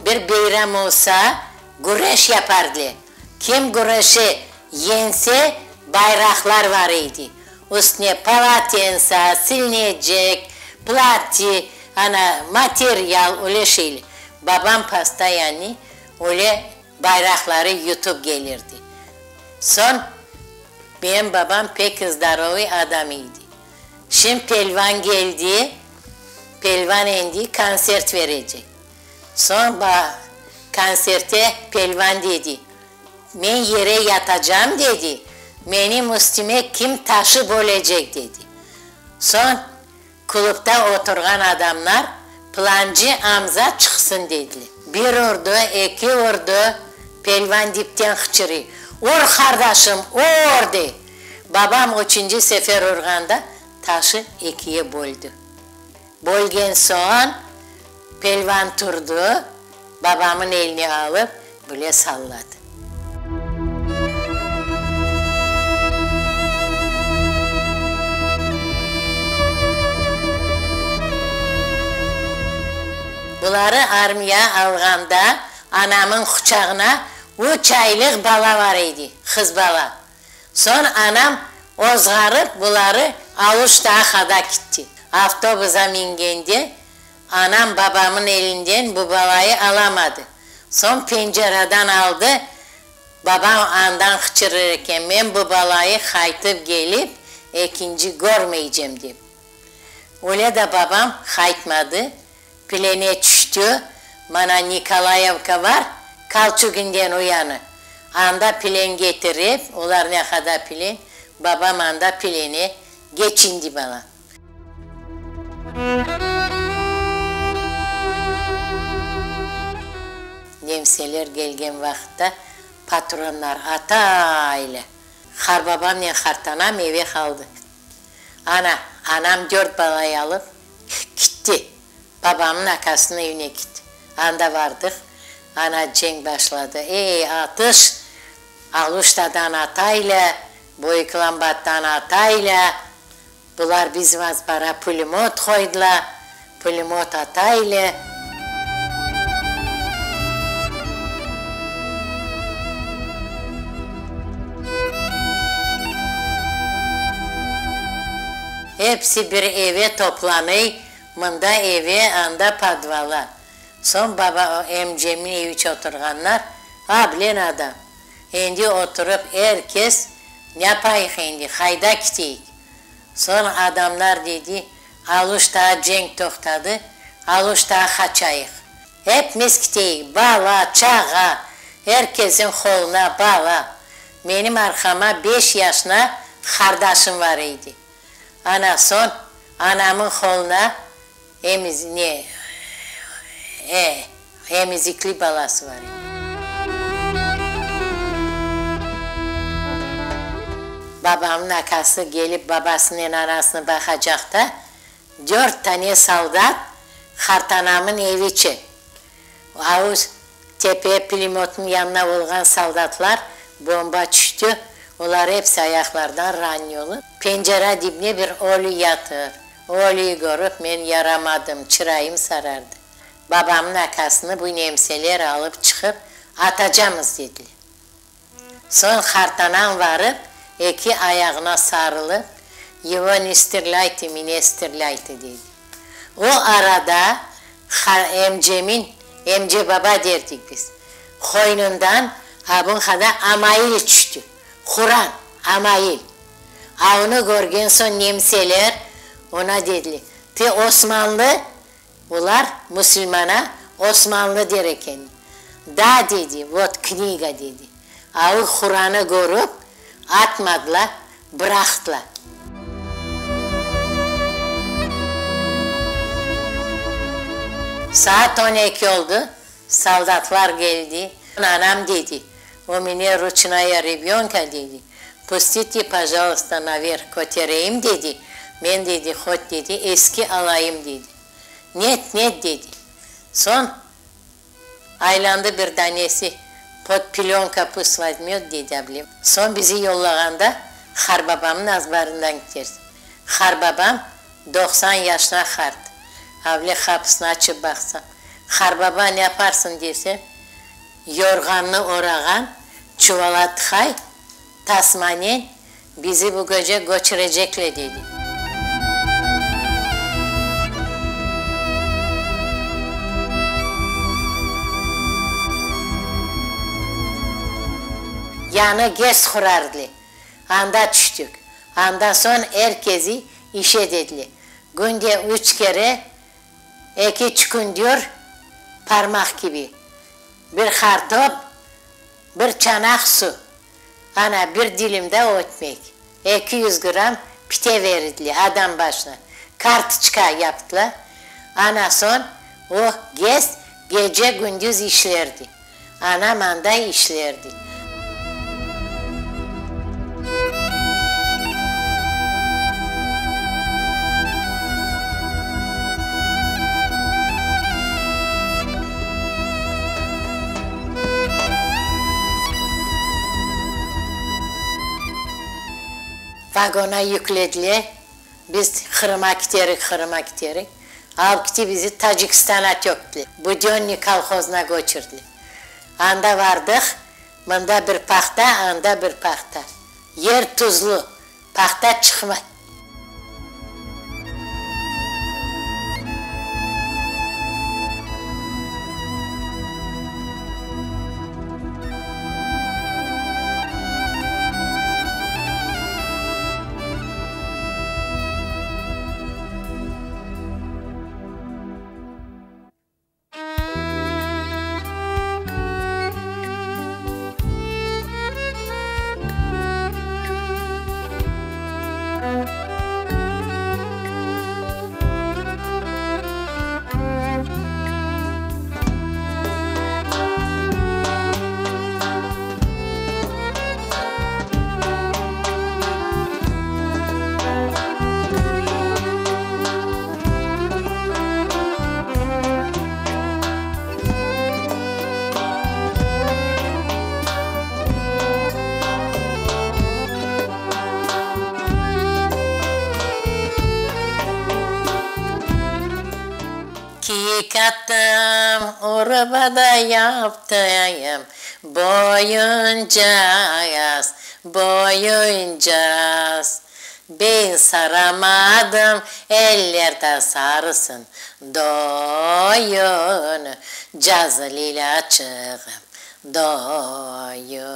Bir beyram olsa, küreş yapardılar. Kim küreşi yeñse, bayraqlar var edi. Üstüne polotensa, silnecek, plati, ana, material, öyle şeyler. Babam postoyanniy öyle bayraqları yutıp kelirdi. Soñ, menim babam pek zdorovıy adam edi. Şimdi pelvan keldi, pelvan endi kontsert verecek. Soñ kontserte pelvan dedi, Men yere yatacam, dedi, menim üstüme kim taşı bölecek, dedi. Soñ klubda oturğan adamlar, Plancı Amza çıqsın, dediler. Bir urdı, eki urdı, pelvan dipten qıçırıy, Ur, qardaşım, ur! dey. Babam üçünci sefer urğanda, taşı ekiye böldi. Bölgen soñ, pelvan turdı, babamın eline alıp, bile salladı. Buları armiya alğanda, anamın quçağına üç aylıq bala var edi, qız bala. Soñ anam ozğarıp buları Aluştağa qada kitti. Avtobusa mingende anam babamın elinden bu balayı alamadı. Soñ penceradan aldı, babam andan qıçırır eken, men bu balayı qaytıp gelip ekinci körmeycem dep. Öyle da babam qaytmadı, Plene tüştü, mana Nikolayevka var, Kalçuginden o yanı. Anda plen ketirip, olar ne qadar plen, babam anda plene geçindi bala. Nemseler kelgen vaqıtta patronlar ata ile qarbabamnen qartanam eve qaldı. Ana, anam dört balayı alıp, Kitti. Babamnıñ akasınıñ evine kitti. Anda vardıq. Ana cenk başladı. Ey, atış! Aluştadan atayla, Böyüklambattan atayla. Bular bizim azbara pulemöt qoydılar. Pulemöt atayla. Episi bir eve toplanıy, mında eve, anda podvala. Soñ baba, emcemniñ evi içe oturğanlar, a, bilen adam, endi oturıp er kes, Yapayıq endi, qayda kiteyik? Soñ adamlar dedi, Aluştağa cenk toqtadı, Aluştağa qaçayıq. Epimiz kiteyik, bala, çağa, er kesin qoluna bala. Menim arqama beş yaşına qardaşım var edi. Ana, soñ anamıñ qoluna emiz, ne, e, emizikli balası var edi. Babamnıñ akası kelip babasınen anasını baqacaqta, dört tane soldat qartanamıñ evi içi, avuz tepe pilemötniñ yanına olğan soldatlar bomba tüşti, olar episi ayaqlardan ranyolı. Pencera dibine bir ölü yatır. Ölüyi körip men yaramadım, çırayım sarardı. Babamnıñ akasını bu nemseler alıp çıqıp, atacamız, dediler. Soñ qartanam varıp, eki ayağına sarılıp, Ego ne strelyayte, mene strelyayte, dedi. O arada emcemin, emce baba derdik biz, qoynundan abın qadar amayil tüşti. Quran, amayil. A onı körgen soñ nemseler oña dediler, Te osmanlı? Olar musulmana osmanlı der eken. Da, dedi, vot kniga, dedi. A o Quranı körip, atmadılar, bıraqtılar. Saat on eki oldı, soldatlar keldi. Anam dedi, U menya ruçnaya rebyonka, dedi, pustite, pojaluysta, naverh kötereyim, dedi, men, dedi, hot, dedi, eski alayım, dedi. Net, net, dedi. Soñ aylandı bir danesi, pod pelyonka pust vozmyot, dedi ablem. Soñ bizi yollağanda qarbabamnıñ azbarından kiterdi. Qarbabam 90 yaşına qart. Avle qapısını açıp baqsam. Qarbaba ne yaparsıñ dese, yorğannı orağan, çuvala tıqay, tasmanen bizi bu gece köçürecekler, dedi. Yañı GES qurardılar. Anda tüştik. Anda soñ er kezi işe dediler. Künde üç kere eki çükündür parmaq kibi, bir qartop, bir çanaq su, ana, bir dilim de ötmek, 200 gramm pite verdiler adam başına. Kartoçka yaptılar. Ana soñ o GES gece-kündüz işlerdi. Anam anda işlerdi. Vagona yüklediler, biz Qırıma kiterik, Qırıma kiterik. Alıp kiti bizi Tacikistana töktiler. Budönnıy kolhozına köçürdiler. Anda vardıq, mında bir pahta, anda bir pahta. Yer tuzlu, pahta çıqmay. Kiyik atım urbada yaptıyım, boyunca az, boyunca az. Ben saramadım, eller de sarsın, doyuncaz Lilâçığım, doyuncaz.